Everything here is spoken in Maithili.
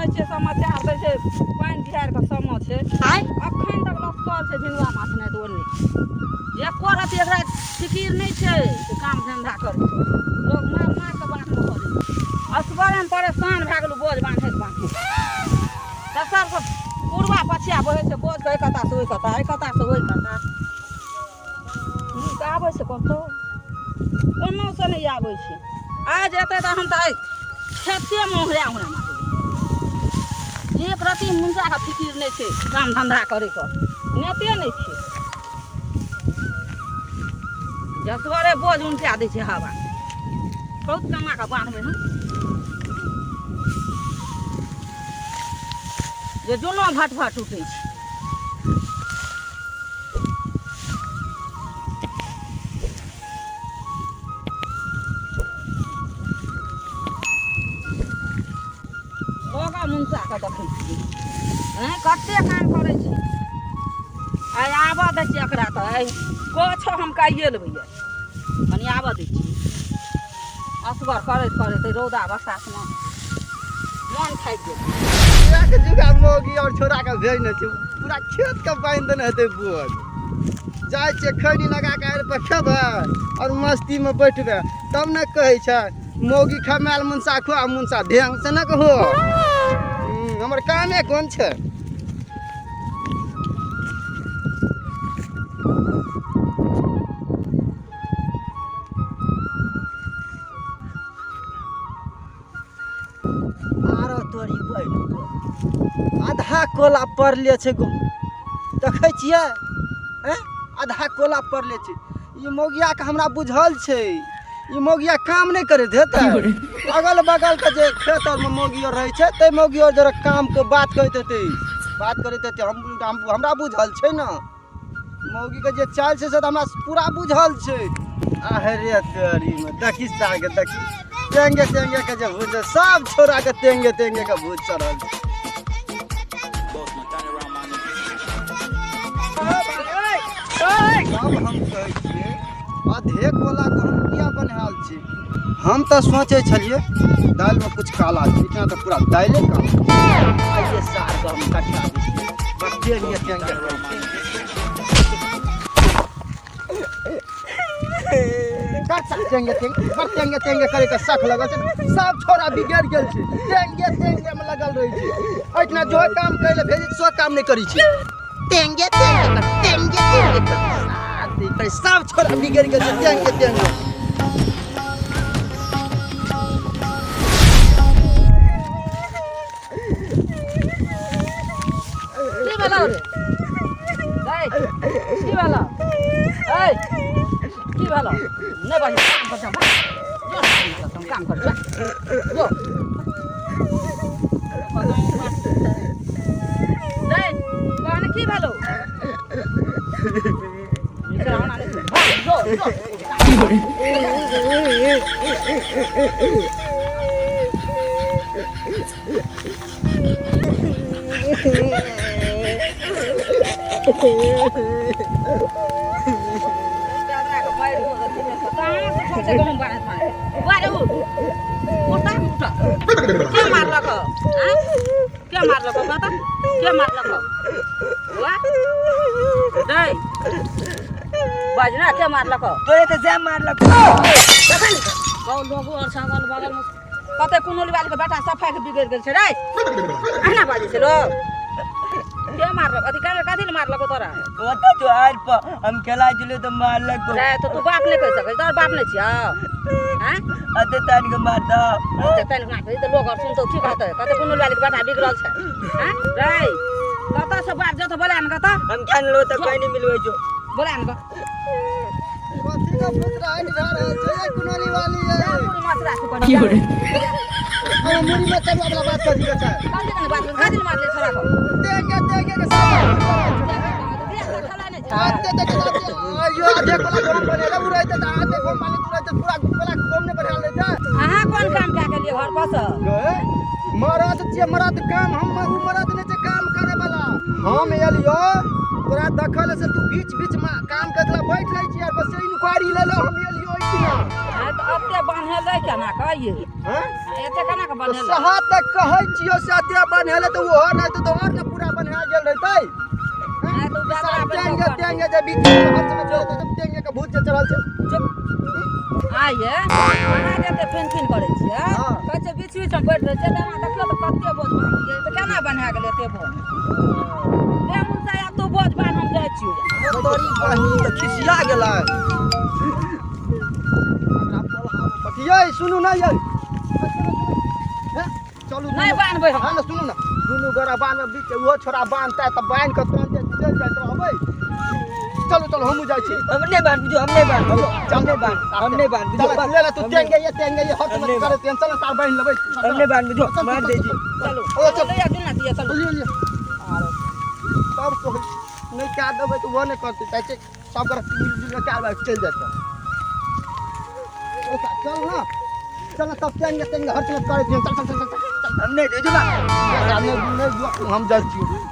सुनै छियै समाचार दै छै पानि बिहाड़िके समय छै अखन तक लटकल छै झिंगुआ माछ नहि तऽ ओन्ने एको रति एकरा फिकिर नहि छै जे काम धन्धा करै लोक मारि मारि कऽ बातमे करै असगरेमे परेशान भए गेलहुँ बोझ बान्हैत बान्हैत तेसरसँ पूर्वा पछिया बहै छै बोझके एहि कतासँ ओहि कता एहि कतासँ ओहि कता नीक आबै छै कतहु कोनोसँ नहि आबै छै आइ जेतै तऽ हम तऽ आइ खेतेमे ओंघरा ओंघरा मारबै एक रति मुंजाके फिकिर नहि छै काम धन्धा करैके नेते नहि छै जसगरे बोझ उनटा दै छै हवा बहुत कमा कऽ बान्हबै हम जे दुनू भट भट उठै छै मुनसा के देखै छियै आँय कते काम करै छी आइ आबऽ दै छियै एकरा तऽ आइ कछ हम काइए लेबै कनि आबऽ दै छियै असगर करैत करैत रौदा बसातमे मन थाकि गेल पूरा के जुगा मौगी और छोरा के भेज ने छै पूरा खेत के बांधि देने हेतै बोझ जाइ छियै खैनी लगा के आड़ि पर खेबै और मस्ती में बैठबै तब ने कहै छै मौगी खमायल मुनसा खो आ मुनसा ढेंग से ने कहो हमर कामे कोन छै आरो तोरी बहिन आधा कोला पड़ले छै गो देखै छियै हैं आधा कोला पड़ले छै ई मौगियाके हमरा बुझल छै ई मौगिया काम नहि करैत हेतै अगल बगलके जे खेत आरमे मौगी आर रहै छै ताहि मौगी आर जरा कामके बात करैत हेतै बात करैत हेतै हम हमरा बुझल छै ने मौगीके जे चालि छै से तऽ हमरा पूरा बुझल छै अरे तोरीमे देखी सागे देखी टेंगे टेंगे के जे भूत छै सब छोराके टेंगे टेंगे के भूत चढ़ल छै तब हम कहै छियै आधे कोला गहूम किया बन्हायल छै हम तऽ सोचै छलियै दालिमे किछु काला छै एहिठाम तऽ पूरा दालिए काला आइए सार गहूम कटा दै छियै बस टेंगे टेंगे करै छै। टेंगे टेंगे बड़ टेंगे टेंगे करे के शख लगल छै सब छोरा बिगड़ गेल छै टेंगे टेंगे में लगल रहै छै एहिठिना जो काम करे ले भेजै छै, सो काम नहि करै छै टेंगे टेंगे कर टेंगे टेंगे कर साथी कर सब छोरा बिगड़ गेल छै टेंगे टेंगे की भेलौ रे ए की भेलौ ए की भेलौ नहि बाजू काम कर जो काम कर जो जो रे कहने की भेलौ जो जो के मारलक के मारलक कह के मारलक दै बाजना के मारलक तोरे तऽ जाम मारलक देखन गाँव लोग और छागल बगल में कते कुनोली वाली के बेटा सफाई के बिगड़ गेल छै रे अहिना बाजै छै लोग के मारलक अथी कथी कथी ले मारलक तोरा ओतऽ जो आड़ पर हम खेला छलियै तऽ मारलक रे तो तू बाप नहि कहि सकै तोर बाप नहि छियौ आँय अते तानि के मार दऽ ओते तानि के मारतै तऽ लोग और सुनतौ की कहतै कहतै कुनोली वाली के बेटा बिगड़ल छै आँय रे कतऽ से बाप जतऽ बोला ने कतऽ हम क्या लो तऽ कोई नहीं मिलबै छौ बोला ने कथी के फुसराहट भए रहल छै ये कुनोली वाली ये मुड़ी मसरा छै कनि हम मुड़ी में चलवा वाला बात कथी के छै कथी के बात कथी ले मारले छोरा को देंगे देंगे के साथ खेला नहि छै आते देखे आयो आधे कोला गम बनेला उ रहते त आधे गम वाले तू रहते पूरा कोला गम ने बढ़ा ले जा अहाँ कोन काम कए के लिए घर पर से गए मरद छियै मरद काम हम उ मरद नहि छै काम करे वाला हम एलियो तोरा देखल से तू बीच बीच में काम करला बैठ रहै छी बस इंक्वायरी ले लो हम एलियो एहिठिना हाँ, तऽ एते बान्हेलै केना कहियै? हैं? एते केना के तऽ बान्हेलै? सहा तऽ कहै छियौ से एते बन्हेलै तऽ ओहो नहि तऽ आओर ने पूरा बन्हा गेल रहितै। नहि तऽ ओ बेदरा बनि टेंगे कऽ टेंगे जे बीच में हर समय चलैत छै, टेंगे के भूत जे चढ़ल छै। चुप। आइये अहाँ जे एते फिन फिन करै छियै, हँ। कहै छै बीच बीचमे बैठ रहै छै, तऽ एना देखियौ तऽ कते बोझ बान्हलियै, तऽ केना बन्हा गेलै एते बोझ? ले मुनसा, आब तू बोझ बान्ह, हम जाइ छियौ। तोरी बहिन तऽ खिसिया गेलै। हमरा बोलहामे पठियै। सुनू ने यै, हे, चलू। नहि बान्हबै हम। हँ ने, सुनू ने, दुनू गोरा बान्ह बीच, ओहो छोड़ा बान्हतै तऽ बान्हि कऽ तुरन्ते चलि जाइत रहबै। चलू चलू, हमहूँ जाइ छी। हम नहि बान्ह बुझो, हम नहि बान्ह, हम नहि बान्ह, हम नहि बान्ह बुझो। चल ले ले तू। टेंगे ये, टेंगे ये, हर हम समय नहि करे तें। चल सार, बान्हि लेबै। हम नहि बान्ह बुझो, मार दै छी। चलू। ओ, चल। चलू, या दुना दिअ, चलू। लिअ लिअ। आरो तब कहै छी, नहि कए देबै तऽ ओहो नहि करतै। जाइ छै सब गोरा मिलजुल कऽ कए देबै, चलि जेतै। ओ सा- चल ना, चल ना, तब टेंगे टेंगे हर समय करै छियै। चल चल चल चल चल। हम नहि दै बा। नहीं नहीं, हम जाइ छियौ।